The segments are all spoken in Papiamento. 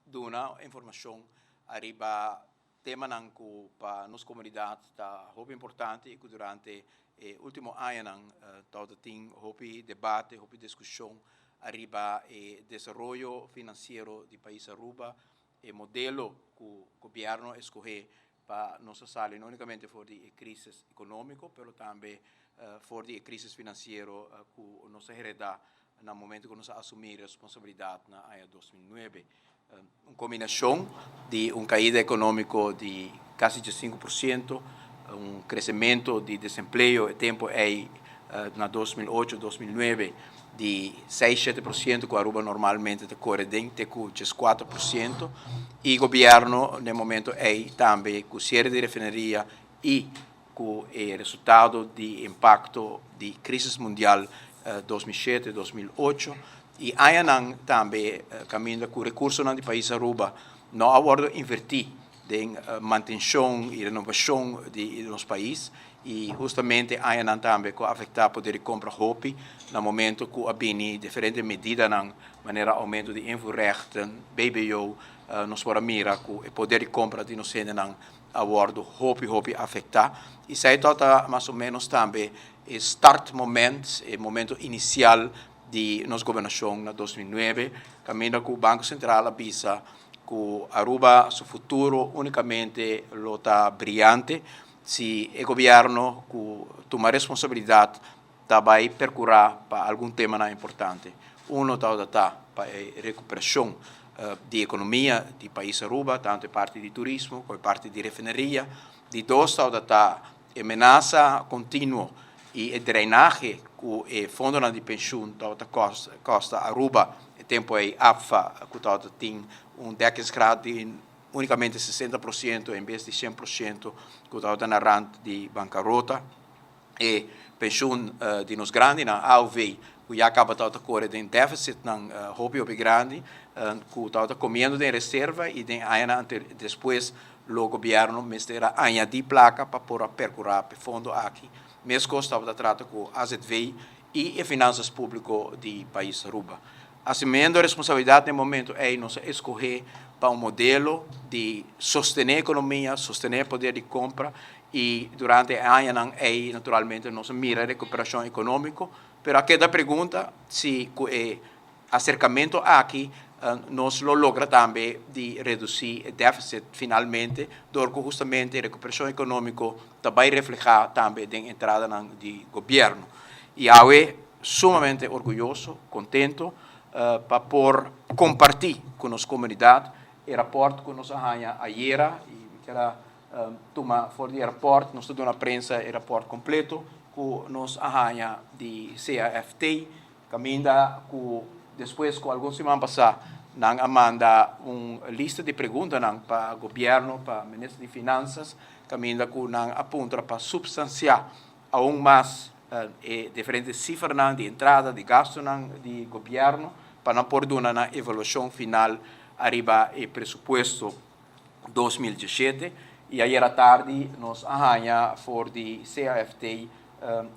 duna informacion ariba temanan cu pa nos comunidad ta hopi importante y cu durante e ultimo añanan tawata tin hopi debate, hopi discusion ariba e desaroyo financiero di pais Aruba, e modelo cu gobierno escoge pa nos a sali no unicamente for di e crisis economico, pero tambe for di e crisis financiero cu nos a hereda na momento cu nos a asumi responsabilidad na aña 2009. Un combinacion di un caida economico di casi 5%, un crecemento di desempleo e tempo ey na 2008, 2009 di 6, 7% cu Aruba normalmente ta core den te cu 4% y gobierno na momento ey tambe cu cierre di refineria y cu e resultado di impacto di crisis mundial 2007, 2008 y añanan tambe caminda cu recursonan di pais Aruba no a wordo inverti den mantencion y renovacion di nos pais y hustamente añanan tambe cu a afecta poder di compra hopi na momento cu a bini diferente medidanan manera aumento di invoerrechten, BBO. Nos por a mira cu e poder di compra di nos hendenan a wordo hopi hopi afecta y esey ta mas o menos tambe e start moment, e momento inicial di nos gobernacion na 2009, caminda cu Banco Central a bisa cu Aruba su futuro unicamente lo ta briyante si e gobierno cu tuma responsabilidad ta bay percura pa algun tema importante. Uno ta pa e recuperacion di economia di pais Aruba, tanto e parti di turismo como e parti di refineria. Di dos ta e menasa continuo y e drenahe cu e fondo di pensioen ta costa Aruba, e tempo ey APFA cu tin un dekkingsgraad di unicamente 60% en bes di 100% cu ta na rand di bancarota. E pensioen di nos grandinan, AOV, cu ya caba ta core den deficit nan hopi hopi grandi, cu ta comiendo den reserva y den aña despues lo gobierno mester a añadi placa pa por percura e fondo aki. Mescos tabata trata cu AZV y e finanzas publico di pais Aruba. Asumiendo responsabilidad na momento ey nos a escoge pa un modelo di sostene economia, sostene poder di compra y durante añanan ey naturalmente nos a mira recuperacion economico, pero a keda pregunta si cu e acercamento aki nos lo logra tambe di reduci e deficit finalmente, door cu hustamente recuperacion economico tambe refleha tambe den entrada di gobierno. Y awe sumamente orguyoso, contento pa por comparti cu nos comunidad e rapport cu nos a haya ayera y kier tuma for di rapport, nos a prensa e rapport completo cu nos a haya di CAFT, caminda cu despues cu algun siman pasa nan a manda un lista di pregunta pa gobierno, pa minister di Finanzas, caminda cu nan a puntra pa substancia aun mas e diferente cifra di entrada, di gasto di gobierno, pa nan por duna nan evaluacion final ariba e presupuesto 2017. Y ayera tardi nos a haya for di CAFT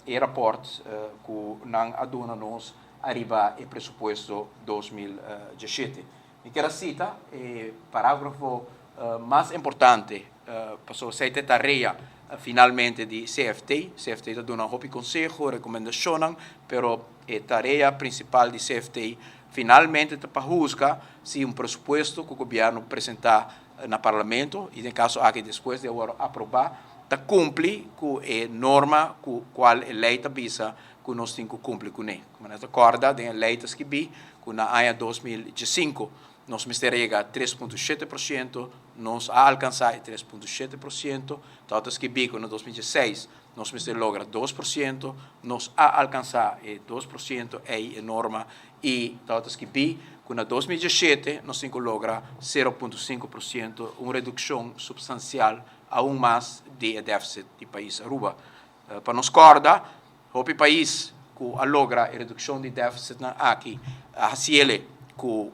e rapport cu nan a duna nos ariba e presupuesto 2017. Mi kier cita e paragrafo mas importante, pasobra e tarea finalmente di CFT. CFT ta duna hopi conseho, recomendacion, pero e tarea principal di CFT finalmente ta pa husga si un presupuesto cu gobierno presenta na parlamento, y den caso aki despues di awor aproba, ta cumpli cu e norma cu cual e ley ta bisa cu nos tin cu cumpli cu ne. Como nos corda, den ley ta skirbi cu na aña 2005 nos mester yega 3,7%, nos a alcansa 3,7%, ta skirbi cu na 2016 nos mester logra 2%, nos a alcansa 2% e norma y ta skirbi cu na 2017 nos tin cu logra 0,5%, un reduccion substancial aun mas di deficit di pais Aruba. Pa nos corda, hopi pais cu a logra e reduccion di deficit nan aki, haciele cu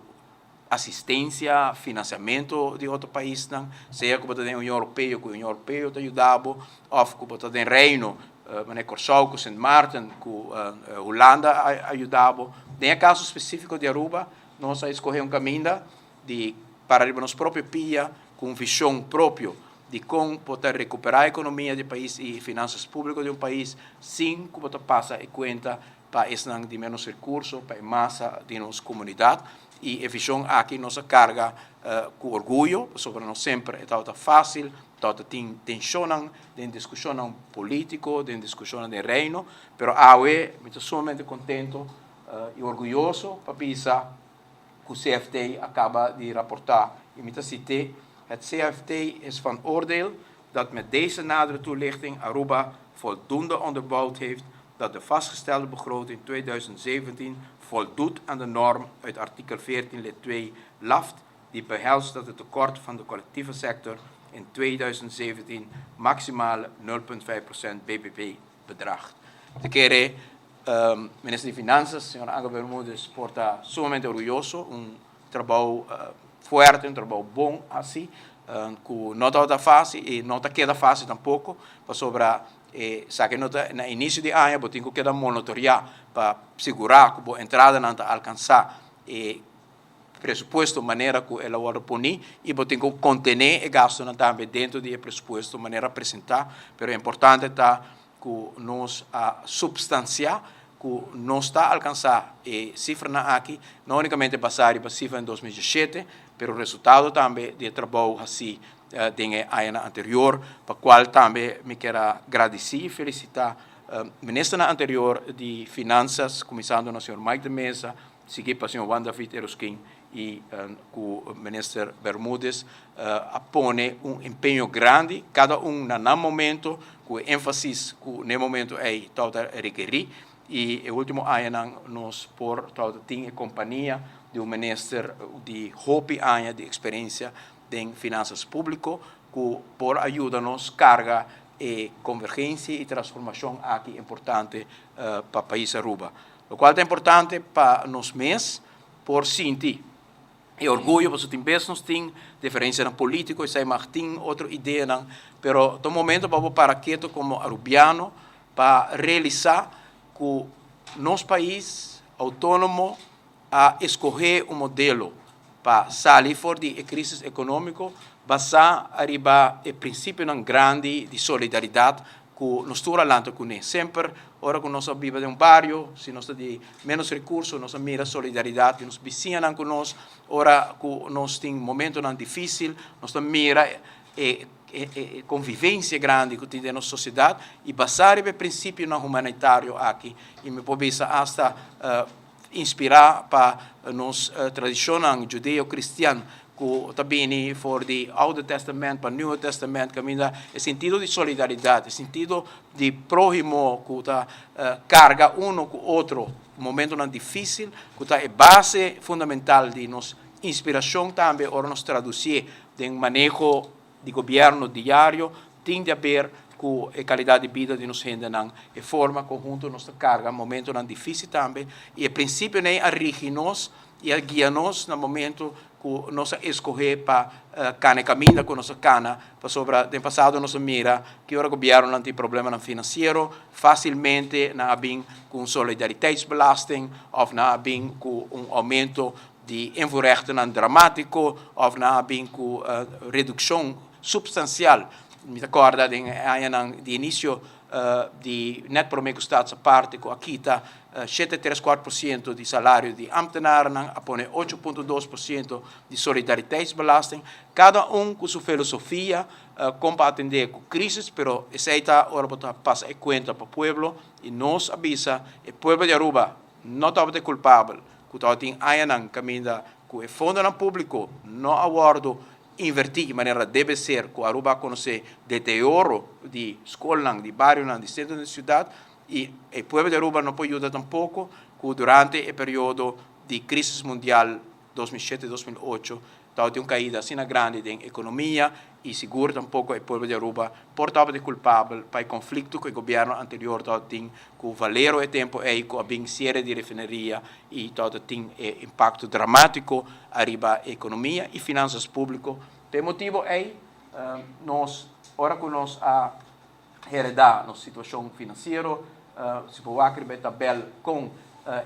asistencia, financiamento di otro pais, sea cu ta Union Europeo, cu Union Europeo ta yuda, of cu ta den Reino, uh, Corsou, cu Sint Maarten, cu Hulanda a yuda. Den caso specifico di Aruba, nos a scoge un caminda di para riba nos propio pia ku un vishon propio di kon bo ta rekuperá ekonomia di pais i finansas públiko di un pais sin ku bo ta pasa e kuenta pa esnan di ménos rekurso, pa e masa di nos komunidat. I e vishon aki nos a karga ku orguyo, pasobra no semper e tabata fásil, tabata tin tenshonnan den diskushonnan polítiko, den diskushonnan den Reino, pero awe mi ta sumamente kontento i orguyoso pa bisa ku CFT a kaba di raportá i mi ta sit'é, Het CFT is van oordeel dat met deze nadere toelichting Aruba voldoende onderbouwd heeft dat de vastgestelde begroting 2017 voldoet aan de norm uit artikel 14 lid 2 LAFT die behelst dat het tekort van de collectieve sector in 2017 maximaal 0,5% BBP bedraagt. Ta kere Minister di Finanzas, señor Angel Bermudez, por ta sumamente orguyoso, un trabou fuerte, un trabou bon haci, cu no tabata facil y no ta keda facil tampoco, pasobra esaki no ta na inicio di aña bo tin cu keda monitorea pa sigura cu bo entradanan ta alcansa e presupuesto manera cu el a wordo poni y bo tin cu contene e gastonan tambe dentro di e presupuesto manera presenta, pero importante ta cu nos a substancia cu nos ta alcansa e cifranan aki, no unicamente basa riba cifra den 2017, pero resultado tambe di e trabou haci den e añanan anterior, pa cual tambe mi kier a gradici y felicita ministernan anterior di Finanzas, cuminsando na señor Mike de Meza, sigui pa señor Juan David Eroskin y cu minister Bermudez a pone un empeño grandi, cada un na nan momento, cu e enfasis cu n'e momento ey tabata rekeri y e ultimo añanan nos por tabata tin e compania di un minister di hopi aña di experiencia den finanzas publico cu por a yuda nos carga e convergencia y transformacion aki importante pa pais Aruba. Locual ta importante pa nos mes por sinti e orguyo pasobra tin bes nos tin diferencianan politico esai mag tin otro ideanan pero ta un momento pa bo para keto como Arubiano pa realisa cu nos pais autonomo a escoge un modelo pa sali for di e crisis economico basa ariba e principionan grandi di solidaridad ku nos tur a lanta kuné. Semper ora ku nos a biba den un bario, si nos ta di ménos rekurso, nos a mira solidaridat di nos bisiñanan ku nos. Ora ku nos tin momentonan difísil, nos ta mira e e konvivensia grandi ku tin den nos sosiedat i basá riba e prinsipionan humanitario aki i mi por bisa asta inspirá pa nos tradishonnan judeo-kristian ku ta bini for di Oude Testament pa Nieuwe Testament kaminda e sentido di solidaridat, e sentido di próhimo ku ta karga uno ku otro momentonan difísil, ku ta e base fundamental di nos inspirashon tambe ora nos tradusié den maneho di gobièrnu diario, tin di haber ku e kalidat di bida di nos hendenan, e forma ku huntu nos ta karga momentonan difísil tambe i e prinsipionan ei a rigi nos i a guia nos na momento ku nos a eskohé pa kana e kaminda ku nos a kana, pasobra den pasado nos a mira ki ora gobièrnunan tin problemanan finansiero, fásilmente nan a bin ku un solidariteitsbelasting òf nan a bin ku un oumento di invoerrechtennan dramátiko òf nan a bin ku redukshon supstansial. Mi ta kòrda den e añanan di inisio di nèt promé ku Staatsaparte ku a kita 7,75% di salario di ambtenarnan, a pone 8,2% di solidariteitsbelasting. Kada un ku su filosofia kon pa atendé ku krisis, pero esei ta ora bo ta pasa e kuenta pa pueblo i nos a bisa e pueblo di Aruba no tabata e kulpabel ku tabatin añanan kaminda ku e fondonan públiko no a wòrdu invertí manera debe ser ku Aruba a konosé deterioro di skolnan, di barionan, di sentro di siudat i e pueblo di Aruba no por yuda tampoko ku durante e periodo di krisis mundial 2007, 2008 tabatin un kaida asina grandi den ekonomia i sigur tampoko e pueblo di Aruba por tabata kulpabel pa e konflikto ku e gobièrnu anterior tabatin ku Valero e tempu ei ku a bin siere di refineria i tabata tin e impakto dramátiko ariba ekonomia i finansas públiko. Pa e motibu ei nos ora ku nos a heredá nos situashon finansiero, si bo wak riba e tabèl kon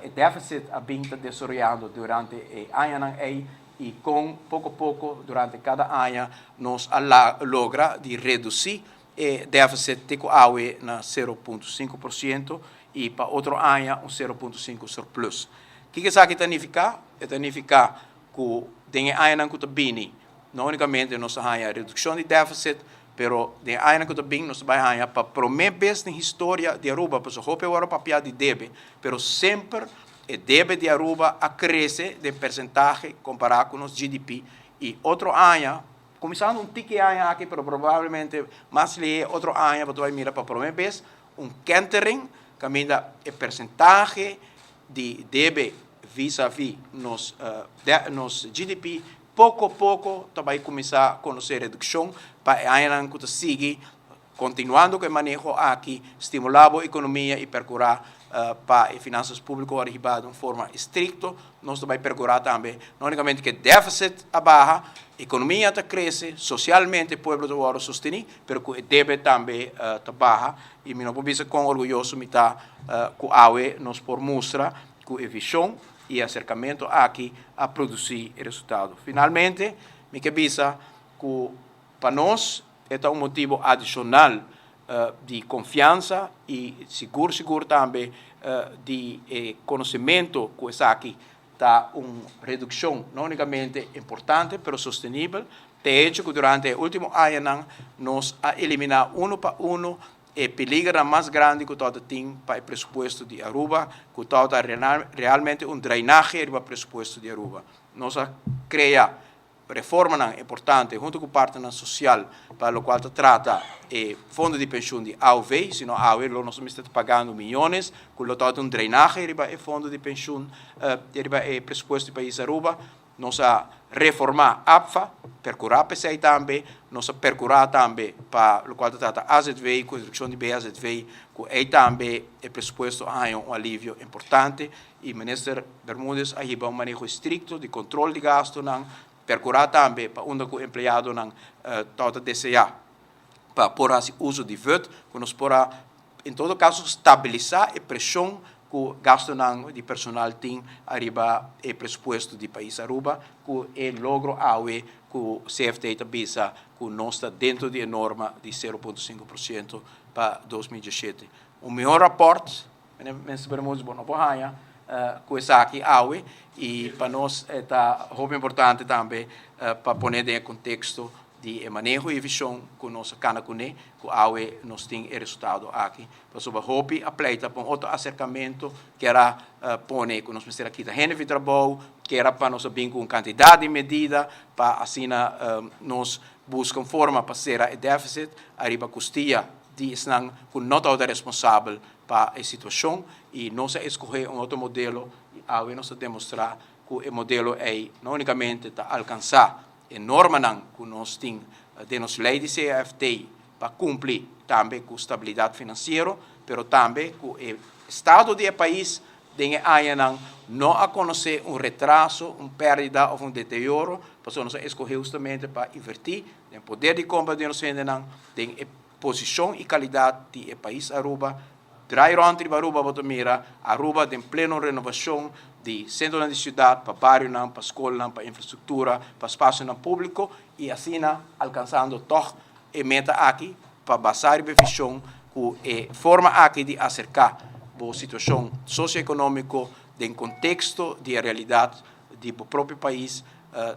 e deficit a bin ta desaroyando durante e añanan ei. i kon poko poko durante kada aña nos a logra di redusí e deficit te ku awe na 0.5% i pa otro aña un 0.5 surplus. Kiko esaki ta nifiká? E ta nifiká ku den e añanan ku ta bini no únikamente nos ta haña redukshon di deficit, pero den e añanan ku ta bin nos ta bai haña pa promé bes den historia di Aruba, pasobra hopi a wòrdu papiá di debe, pero semper e debe di Aruba a krese den persentahe kompará ku nos GDP i otro aña, kuminsando un tiki e aña aki, pero probablemente mas lihé otro aña bo ta bai mira pa promé bes un kentering kaminda e persentahe di debe vis-a-vis nos nos GDP poko poko ta bai kuminsá konosé redukshon pa e añanan ku ta sigui. Kontinuando ku e maneho aki, stimulá bo ekonomia i perkurá pa e finansas públiko wòrdu hibá di un forma estrikto. Nos ta bai perkurá tambe no únikamente ku e défisit a baha, ekonomia ta krese, sosialmente e pueblo ta wòrdu sostení, pero ku e debe tambe ta baha. I mi no por bisa kon orguyoso mi ta ku awe nos por mustra ku e vishon i e aserkamentu aki a produsí e resultado. Finalmente, mi ke bisa ku pa nos e ta un motibu adishonal di konfiansa i sigur sigur tambe di e konosementu ku esaki ta un redukshon no únikamente importante pero sostenibel. Ta e hecho ku durante e último añanan nos a eliminá unu pa unu e peligernan mas grandi ku tabata tin pa e presupuesto di Aruba, ku tabata realmente un drenahe riba presupuesto di Aruba. Nos a krea Reformanan importante hunto cu partnernan social pa locual ta trata e fondo di pensioen di AOV, sino awe lo nos mester ta pagando miyones cu lo tabata un drenahe riba e fondo di pensioen, riba e presupuesto di pais Aruba. Nos a reforma APFA, percura p'esey tambe, nos a percura tambe pa locual ta trata AZV cu introduccion di BAZV cu ey tambe e presupuesto a haña un alivio importante. I Minister Bermudez a hiba un maneho estricto di control di gastonan, percura tambe pa unda cu empleadonan tabata desea pa por haci uso di vut, cu nos por a en todo caso stabilisa e presion cu gastonan di personal tin ariba e presupuesto di pais Aruba, cu e logro awe cu CFT ta bisa cu nos ta dentro di e norma di 0.5% pa 2017. Un mihor rapport Minister Bermudez bo no por haña ku esaki awe i pa nos e ta hopi importante tambe pa pone den e konteksto di e maneho i e vishon ku nos a kana kuné ku awe nos tin e resultado aki. Pasobra hopi a pleita pa un otro aserkamentu kier a pone ku nos mester a kita hende fi trabou, kier a pa nos a bin ku un kantidat di medida pa asina nos buska un forma pa sera e defisit ariba kustia di esnan ku no tabata responsabel pa e situashon i nos a eskohé un otro modelo i awe nos ta demostrá ku e modelo ei no únikamente ta alkansá e normanan ku nos tin den nos lei di CAFT pa kumpli tambe ku stabilidat finansiero, pero tambe ku e estado di e pais den e añanan no a konosé un retraso, un pèrdida òf un deterioro, pasobra nos a eskohé hustamente pa invertí den poder di kompra di nos hendenan, den e Posicion y calidad di e pais Aruba, Draai rond riba Aruba bo ta mira Aruba den pleno renovacion di centronan di ciudad pa barionan, pa scolnan, pa infrastructura, pa spacionan publico y asina alcansando tog e meta aki pa basa riba e vision cu e forma aki di acerca bo situacion socioeconomico den contexto di e realidad di bo propio pais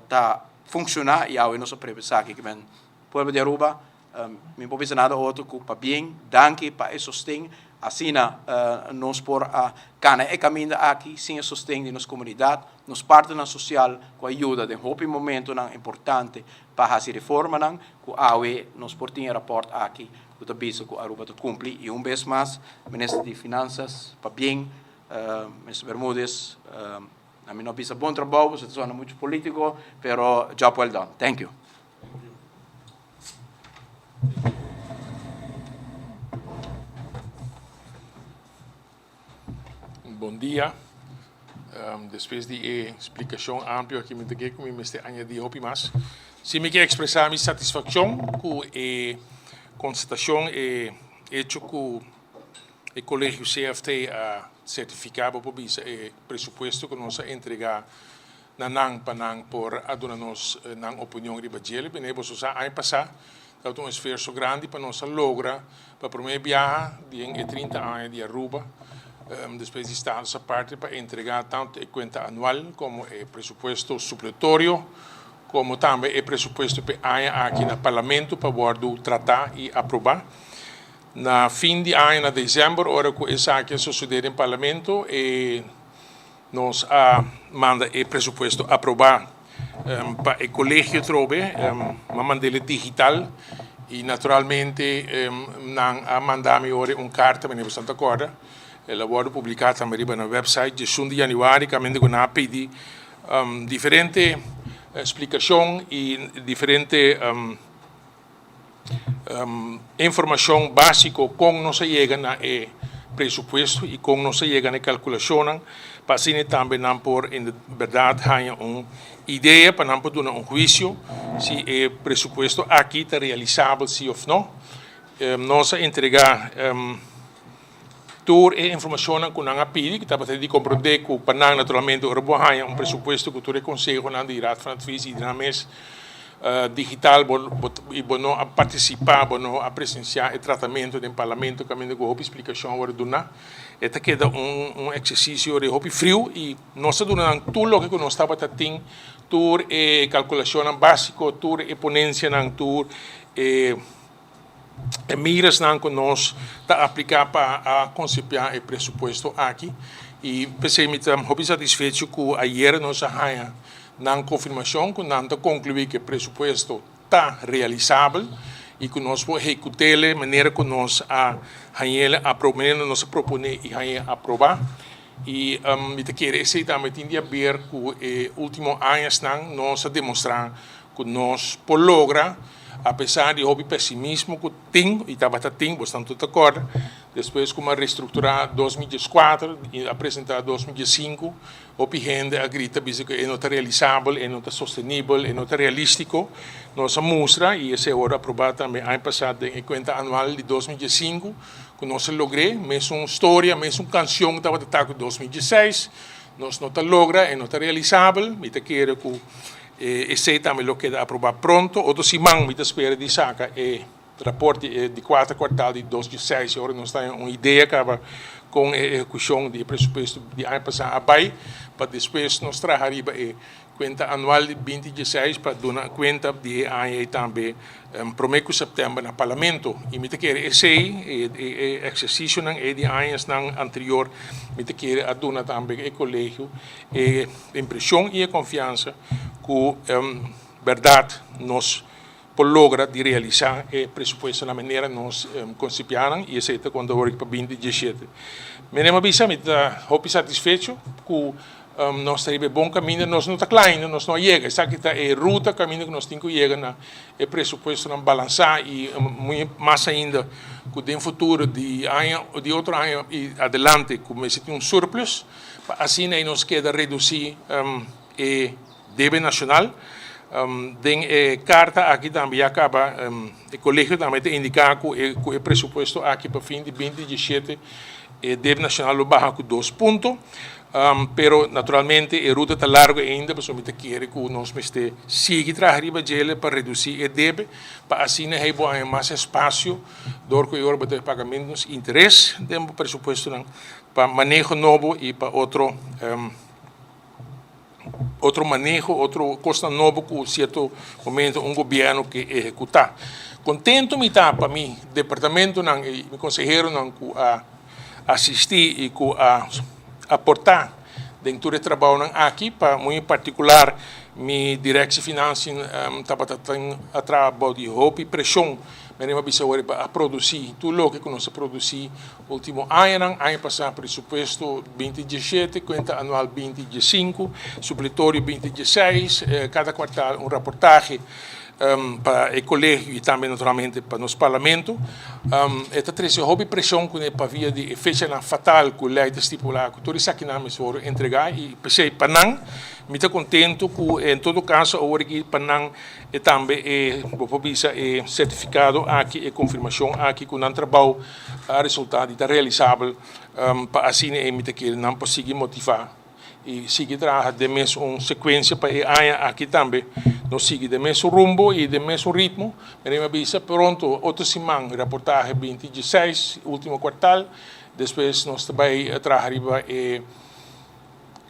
ta funciona y awe nos a prebe esaki. Pueblo di Aruba, Mi por bisa nada otro ku pabien, danki pa e sosten. Asina nos por a kana e kaminda aki sin e sosten di nos komunidat, nos partnernan sosial ku a yuda den hopi momentonan importante pa hasi reformanan ku awe nos por tin e rapòrt aki ku ta bisa ku Aruba ta kumpli. I un bes mas, Minister di Finansas, pabien, Minister Bermudez, ami no bisa bon trabou pasobra ta sona muchu politiko, pero job well done. Thank you. Bon dia. Despues di e splikashon amplio aki mi ta ke ku mi mester añadi hopi mas. Si mi ke ekspresá mi satisfakshon ku e konstatashon, e echo ku e kolegio CFT a sertifiká, bo por bisa, e presupuesto ku nos a entregá. na nan pa nan por a duna nos nan opinion riba djele. Bene boso sa aña pasá tabata un esfuerso grandi pa nos a logra pa promé biaha den e 30 aña di Aruba despues di status aparte pa entregá tantu e kuenta anual komo e presupuesto supletorio komo tambe e presupuesto p'e aña aki na Parlamento pa wòrdu tratá i aprobá. Na fin di aña na desèmber ora ku esaki a sosodé den Parlamento e Nos a manda e presupuesto aprobá pa e kolegio atrobe, m'a mand'el digital i naturalmente nan a manda mi ora un karta, manera boso ta kòrda, el a wòrdu publiká tambe riba nan wèpsait diesun di yanüari kaminda ku nan a pidi diferente splikashon i diferente Informashon básiko kon nos a yega na e presupuesto i kon nos a yega na e kalkulashonnan pa asina tambe nan por en bèrdat haña un idea pa nan por duna un huisio si e presupuesto aki ta realisabel si òf no. Nos a entregá tur e informashonnan ku nan a pidi ku tabata di komprondé ku pa nan naturalmente ora bo haña un presupuesto ku tur e konsehonan di Raad van Advies i di nan mes digital bo i bo no a partisipá bo no a presensiá e tratamentu den parlamento kaminda ku hopi splikashon a wòrdu duná e ta keda un un eksesisio di hopi friu i nos a duna nan tur loke ku nos tabata tin tur e kalkulashonnan básiko tur e ponensianan tur e E mirasnan ku nos ta apliká pa a konsepiá e presupuesto aki i p'esei mi ta hopi satisfecho ku ayer nos a haña nan konfirmashon ku nan ta konkluí ku e presupuesto ta realisabel i ku nos por ehekut'el manera ku nos a hañ'el manera nos a proponé i hañ'é aprobá. I mi ta kere esei tambe tin di haber ku e último añasnan nos a demostrá ku nos por logra Apesar di hopi pesimismo ku tin i tabata tin, bosnan tur ta kòrda, despues ku mi a restrukturá 2014 i a presentá 2015, hopi hende a grita bisa ku e no ta realisabel, e no ta sostenibel, e no ta realístiko. Nos a mustra, i esei a wòrdu aprobá tambe aña pasá den e kuenta anual di 2015, ku nos a logr'é. Mesun storia, mesun kanshon tabata ta ku 2016. Nos no ta logra, e no ta realisabel. Mi ta kere ku Esei tambe lo keda aprobá pronto. Otro siman mi ta spera di saka e raport di e di kuater kuartal di 2016. Ora nos ta haña un idea kaba kon e ehekushon di e presupuesto di aña pasá a bai, pa despues nos traha riba e kuenta anual di 2016 pa duna kuenta di e aña ei tambe promé ku sèptèmber na Parlamento. I mi ta kere esei, e eksersisionan ei di añasnan anterior, mi ta kere a duna tambe e kolegio e impresion y e confiansa cu berdad nos por logra di realisa e presupuesto na manera nos concipia nan y esey ta cuando awor pa 2017. Mene mi a bisa mi ta hopi satisfecho cu nos ta riba e bon caminda, nos no ta cla ainda, nos no a yega, esaki ta e ruta caminda cu nos tin cu yega na e presupuestonan balansa y muy mas ainda cu den futuro di aña di otro aña y adelante cu mester tin un surplus. Pa asina ei nos keda redusí e debe nashonal. Den e karta aki tambe ya kaba e kolegio tambe ta indiká ku e ku e presupuesto aki pa fin di 2017 e debe nashonal lo baha ku dos punto. Pero naturalmente e ruta ta largu ainda pasobra mi ta kere ku nos mester sigui traha riba djele pa redusí e debe pa asina ei bo haña mas espasio dor ku e ora bo ta paga menos interes den bo presupuestonan. Pa maneho nobo y pa otro otro maneho, otro cosnan nobo cu cierto momento un gobierno ke ehecuta. Contento mi ta pa mi departamentonan y mi conseheronan cu a asisti y cu a aporta den tur e trabaonan aki, pa muy en particular mi directie financiën tabata tin a traha bao di hopi presion, mi a bisa awor pa a produci tur loke cu nos a produci Ultimo añanan, aña pasá presupuesto 2017, kuenta anual 2015, supletorio 2016, kada kuartal un raportahe pa e kolegio i tambe naturalmente pa nos parlamento. E ta trese hopi preshon kuné pa via di e fechanan fatal ku lei ta stipulá ku tur esakinan mester wòrdu entregá i p'esei pa nan mi ta kontentu ku en todo kaso awor aki pa nan e tambe e bo por bisa e sertifikado aki, e konfirmashon aki ku nan trabou A resultá di ta realisabel pa asina e mi ta kere nan por sigui motivá i sigui traha den mes un sekuensia pa e aña aki tambe nos sigui den mes un rumbo i den mes un ritmo. Mi a bisa pronto otro siman raportahe binti dieseis, ultimo kuartal, despues nos ta bai traha riba e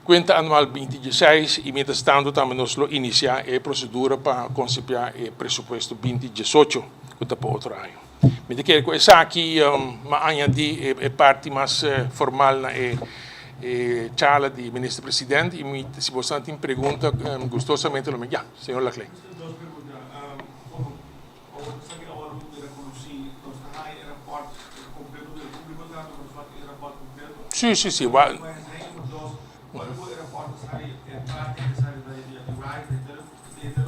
kuenta anual binti dieseis i mientras tanto tambe nos lo inisiá e prosedura pa konseptiá e presupuesto binti diesocho ku ta pa otro aña. Mi ta kere ku esaki m'a añadí e parti mas formal na e charla di Minister President i mi si boso tin pregunta gustosamente lo mi ya, señor Laclé. Dos pregunta. Uno, awor ta sa ki awor lo bira konosí, nos ta haña e rapòrt kompleto di e públiko ta nos wak e rapòrt kompleto? Sí, sí, sí. Dos, ora ku e rapòrt ta sali e parti ke sali di Rice, e ta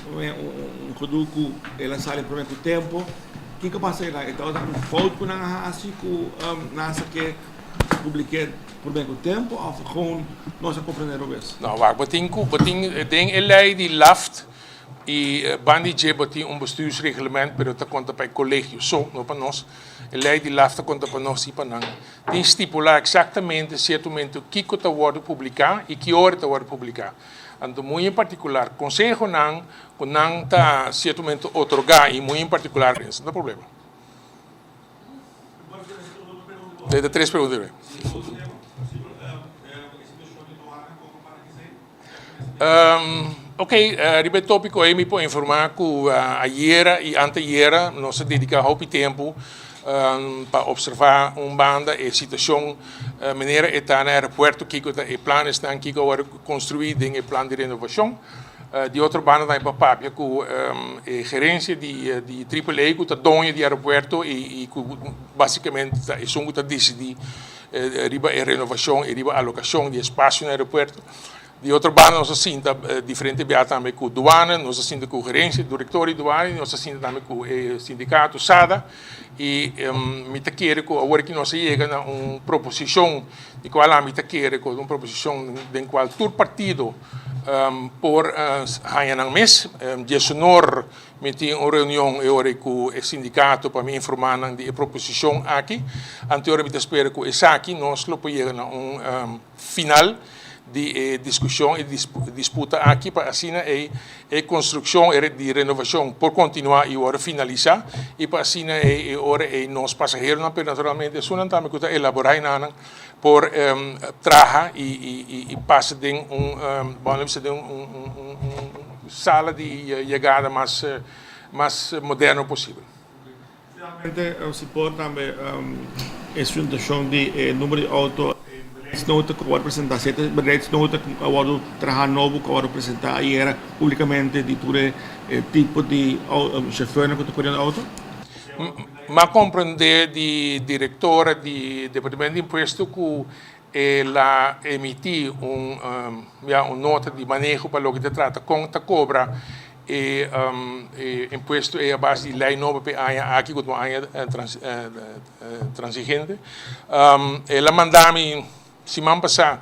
un gedoe ku el a sali promé ku tempu. Kiko pasa einan? E tabata un fout ku nan a hasi ku nan sa ke publik'é promé ku tempu òf gewoon nos a komprendé robes? No, wak, bo tin ku, bo tin den e lei di LAFT i banda di dje bo tin un bestuursreglement pero ta konta pa e kolegio so, no pa nos. E lei di LAFT ta konta pa nos i pa nan. Tin stipulá eksaktamente sierto momento kiko ta wòrdu publiká i ki ora ta wòrdu publiká. Anto muy en partikular konsehonan ku nan ta sierto momento otorgá i muy en partikular no ta problema. Te ta tres pregunta riba. Ok, riba e tópiko ei mi por informá ku ayera i anteayera nos a dediká hopi tempu pa observá un banda e situashon manera e ta na aeropuerto, kiko ta e planesnan, kiko a wòrdu konstruí den e plan di renovashon. Di otro banda tambe pa papia ku e gerensia di Triple A ku ta doño di aeropuerto i ku basikamente ta esun ku ta disidí riba e renovashon i riba alokashon di espasio na aeropuerto. Di otro banda nos a sinta diferente bia tambe ku duana, nos a sinta ku gerensia, direktor di duana i nos a sinta tambe ku e sindikato SADA i mi ta kere ku awor ki nos a yega na un proposishon di kual ami ta kere ku un proposishon den kual tur partido por haña nan mes. Diesonor mi tin un reunion e ora ku e sindikato pa mi informá nan di e proposishon aki. Anteora mi ta spera ku esaki nos lo por yega na un final di e diskushon i disputa aki pa asina ei e konstrukshon di renovashon por kontinuá i wòrdu finalisá i pa asina ei e ora ei nos pasaheronan pero naturalmente esunnan tambe ku ta elaborá enanan por traha i pasa den un bon lo bisa den un sala di yegada mas mas moderno posibel. Finalmente si por tambe e situashon di e numero di auto e beleidsnota ku a wòrdu presentá si e ta beleidsnota ku a wòrdu traha nobo ku a wòrdu presentá ayera públikamente di tur e tipo di shofèrnan ku ta kore auto? M'a komprendé di direktora di Departamento di Impuesto ku el a emití un ya un nota di maneho pa loke ta trata kon ta kobra e impuesto ei a base di lei nobo pa e aña aki ku ta un aña transigente. El a manda mi siman pasá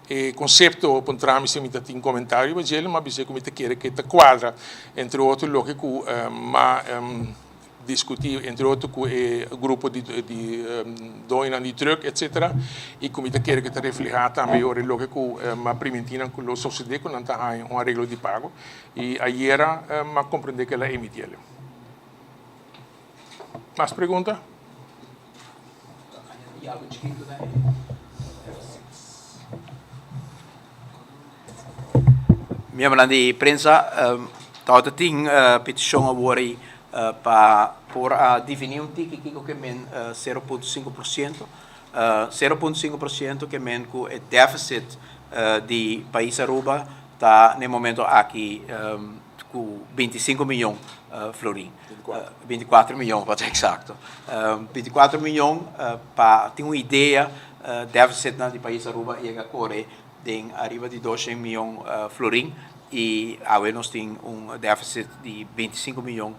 e konsepto puntra mi si mi ta tin komentario riba djel, mi a bis'é ku mi ta kere ku e ta kuadra entre otro loke ku m'a diskutí entre otro ku e grupo di doñonan di trùk etcetera i ku mi ta kere ku ta reflehá tambe e ora e loke ku m'a primintí nan ku lo sosodé ku nan ta haña un areglo di pago i ayera m'a komprendé ku el a emití el. Mas pregunta? Miembronan di prensa tabata tin peticion awor ei pa por a defini un tiki kiko ke men 0.5%. 0.5% ke men ku e deficit di pais Aruba ta na e momento aki ku 25 miyon florin. 24 miyon pa ta eksakto. 24 miyon pa tin un idea deficitnan di pais Aruba yega kore den ariba di doshen miyon florin y awe nos tin un deficit di 25 miyon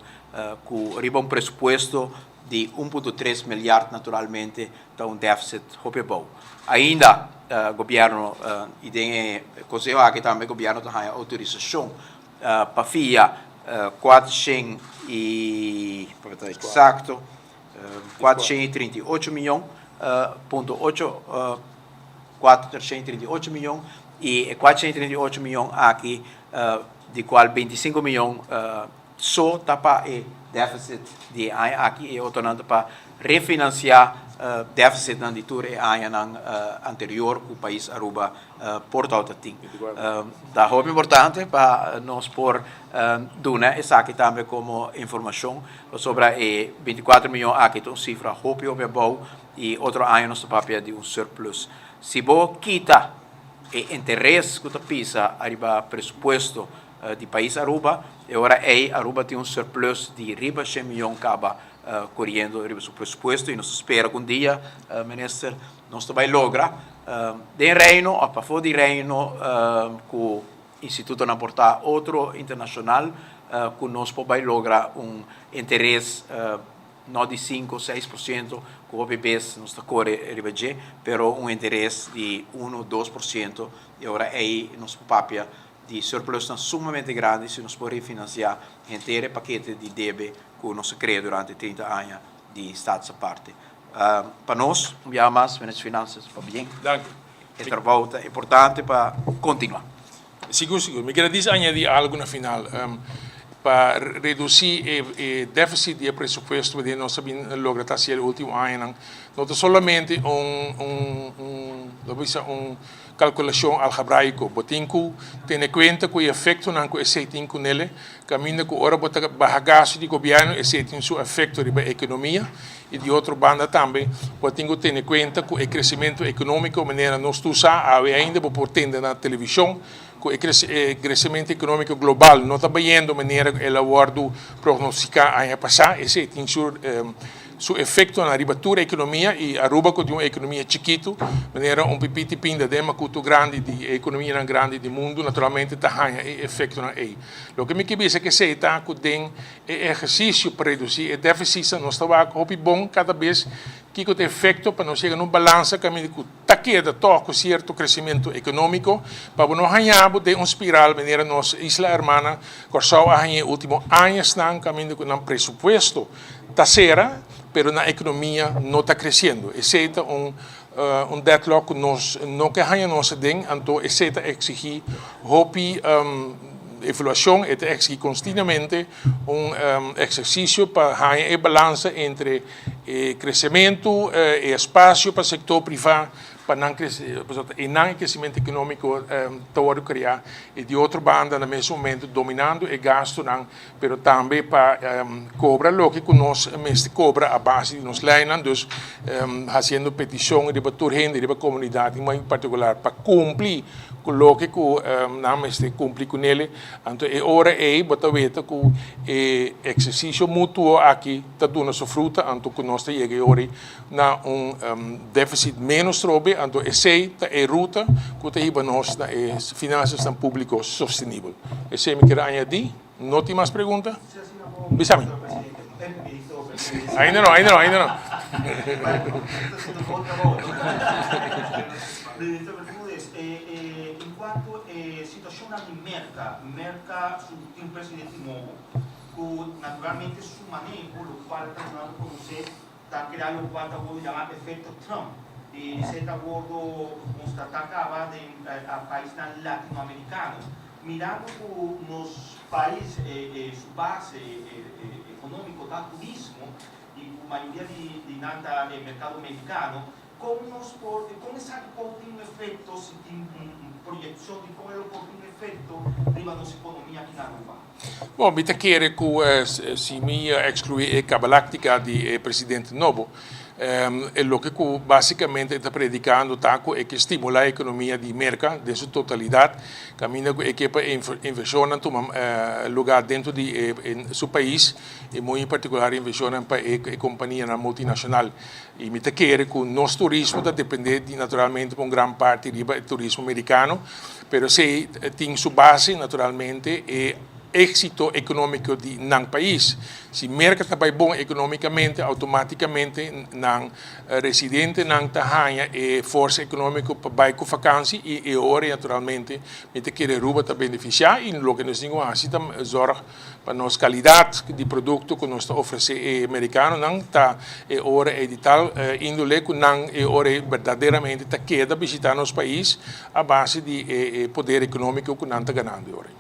cu riba un presupuesto di 1.3 milyard naturalmente ta un deficit hopi abou. Ainda gobierno y den e conseho aki tambe gobierno ta haya autorisacion pa fia 400 y pa ta exacto 438 miyon punto ocho. 438 miyon y e 438 miyon aki di cual 25 miyon so ta pa e deficit di e aña aki y e otronan ta pa refinancia deficitnan di tur e añanan anterior cu pais Aruba por tabata tin. Ta hopi importante pa nos por duna esaki tambe como informacion pasobra e 24 miyon aki ta un cifra hopi hopi abou y otro aña nos ta papia di un surplus. Si bo kita e interes cu ta pisa ariba presupuesto di pais Aruba, e ora ey Aruba tin un surplus di riba shen miyon caba coriendo riba su presupuesto y nos ta spera cu un dia, Minister, nos ta bay logra den Reino of pafo di Reino cu institutonan por ta otro internacional cu nos por bay logra un interes no di sinku, 6% ku hopi bes nos ta kore riba dje, pero un interes di unu, 2% i ora ei nos por papia di surplusnan sumamente grandi si nos por refinansiá henter e pakete di debe ku nos a krea durante 30 aña di Status Aparte. Pa nos, un biaha mas, Minister di Finanzas, pabien. Danki. E trabou ta importante pa kontinuá. Sigur, sigur. Mi kere dis añadi algu na final. Pa redusí e deficit di e presupuesto den nos a bin logra ta hasi e ultimo añanan, no ta solamente un, un, un, lo bisa un kalkulashon algebraiko. Bo tin ku tene kuenta ku e efektonan ku esei tin ku nele, kaminda ku ora bo ta baha gastu di gobièrnu esei tin su efekto riba ekonomia i di otro banda tambe bo tin ku tene kuenta ku e kresementu ekonómiko manera nos tur sa awe ainda bo por tende na televishon ku e kresementu ekonómiko global no ta bayendo manera ku el a wòrdu prognostiká aña pasá. Esei tin su su efektonan riba tur ekonomia i Aruba ku tin un ekonomia chikitu manera un pipiti pinda den makutu grandi di e ekonomianan grandi di mundu naturalmente ta haña e efektonan ei. Loke mi ke bisa ku esei ta ku den E ehersisio pa redusí e défisitnan nos ta wak hopi bon kada bes kiko ta e efekto pa nos yega na un balansa kaminda ku ta keda tòg ku sierto kresementu ekonómiko pa bo no haña bo den un spiral manera nos isla hermana Kòrsou a haña e último añasnan kaminda ku nan presupuesto ta sera pero nan ekonomia no ta kresiendo. Esei ta un un deadlock ku nos no ke haña nos aden, anto esei ta eksigí hopi evaluashon, e ta eksigí kontinuamente un eksersisio pa haña e balansa entre e kresementu, e espasio pa sektor privá pa nan krese, pasobra ta einan e kresementu ekonómiko ta wòrdu kreá i di otro banda na mes momento dominando e gastunan pero tambe pa cobra loke cu nos mester cobra a base di nos leynan, dus haciendo peticion riba tur hende, riba comunidad en particular pa cumpli cu loke cu nan mester cumpli cu nele, anto e ora ey bo ta weta cu e exercicio mutuo aki ta duna su fruta, anto cu nos ta yega e ora ey na un deficit menos trobe, anto esey ta e ruta cu ta hiba nos na e finansasnan publico sostenibel. Esey mi kier añadi. No tin mas pregunta? Bisa mi. Ainda no, ainda no, ainda no. Ta keda lokual ta wordo yama efekto Trump i esei ta wordo konstatá kaba den paisnan latinoamerikano. Mirando ku nos pais su base ekonómiko ta turismo i ku mayoria di nan ta e merkado merikano, kon nos por, kon esaki por tin un efekto si tin un proyekshon di kon e lo por tin un efekto riba nos ekonomia aki na Aruba? Bon, mi ta kere ku si mi ekskluí e kabaláktika di e presidente nobo, e loke ku básikamente e ta predikando ta ku e ke stimulá e ekonomia di Merka den su totalidat, kaminda ku e ke pa e invershonnan tuma lugá dentro di su pais i muy en partikular invershonnan pa e kompanianan multinashonal. I mi ta kere ku nos turismo ta dependé di naturalmente pa un gran parti riba e turismo merikano. Pero esei tin su base naturalmente e éksito ekonómiko di nan pais. Si Merka ta bai bon ekonómikamente, outomátikamente nan residentenan ta haña e forsa ekonómiko pa bai ku fakansi i e ora naturalmente mi ta kere Aruba ta benefisiá i loke nos tin ku hasi ta zòrg pa nos kalidat di produkto ku nos ta ofresé e merikanonan ta e ora ei di tal índole ku nan e ora ei berdaderamente ta keda bishitá nos pais a base di e poder ekonómiko ku nan ta ganando e ora ei.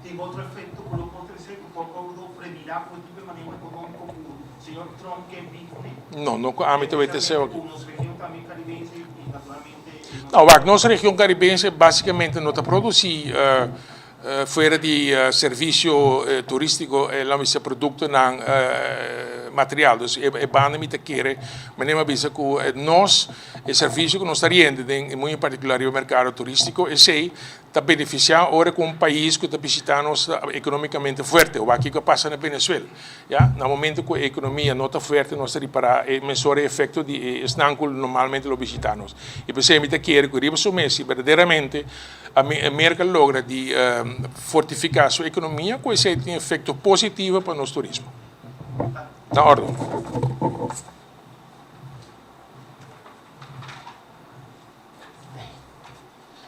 Tin otro efecto cu lo por trece cu por wordo premira cu e tipo de maneho economico cu señor Trump ke bin cune? No, no cu ami ta wete eseo aki. Cu nos region tambe caribense y naturalmente e nos. No, wak, nos region caribense basicamente no ta produci fuera di servicio turistico, laat mi bisa productonan material. Dus e banda mi ta kere, manera mi a bisa cu nos, e servicio cu nos ta riende den, muy en particular riba mercado turistico, esey ta beneficia ora cu un pais cu ta bishita nos ta economicamente fuerte. Wak kico a pasa na Venezuela. Ya, na momento cu e economia no ta fuerte nos ta ripara e mesora e efecto di e esnan cu normalmente lo bishita nos. Y p'esey mi ta kere cu riba su mes si berdaderamente Merca logra di fortifica su economia cu esey tin efecto positivo pa nos turismo. Na orde.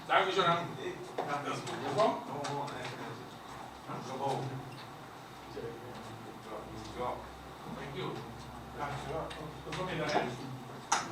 Danki Jonan. Thank you.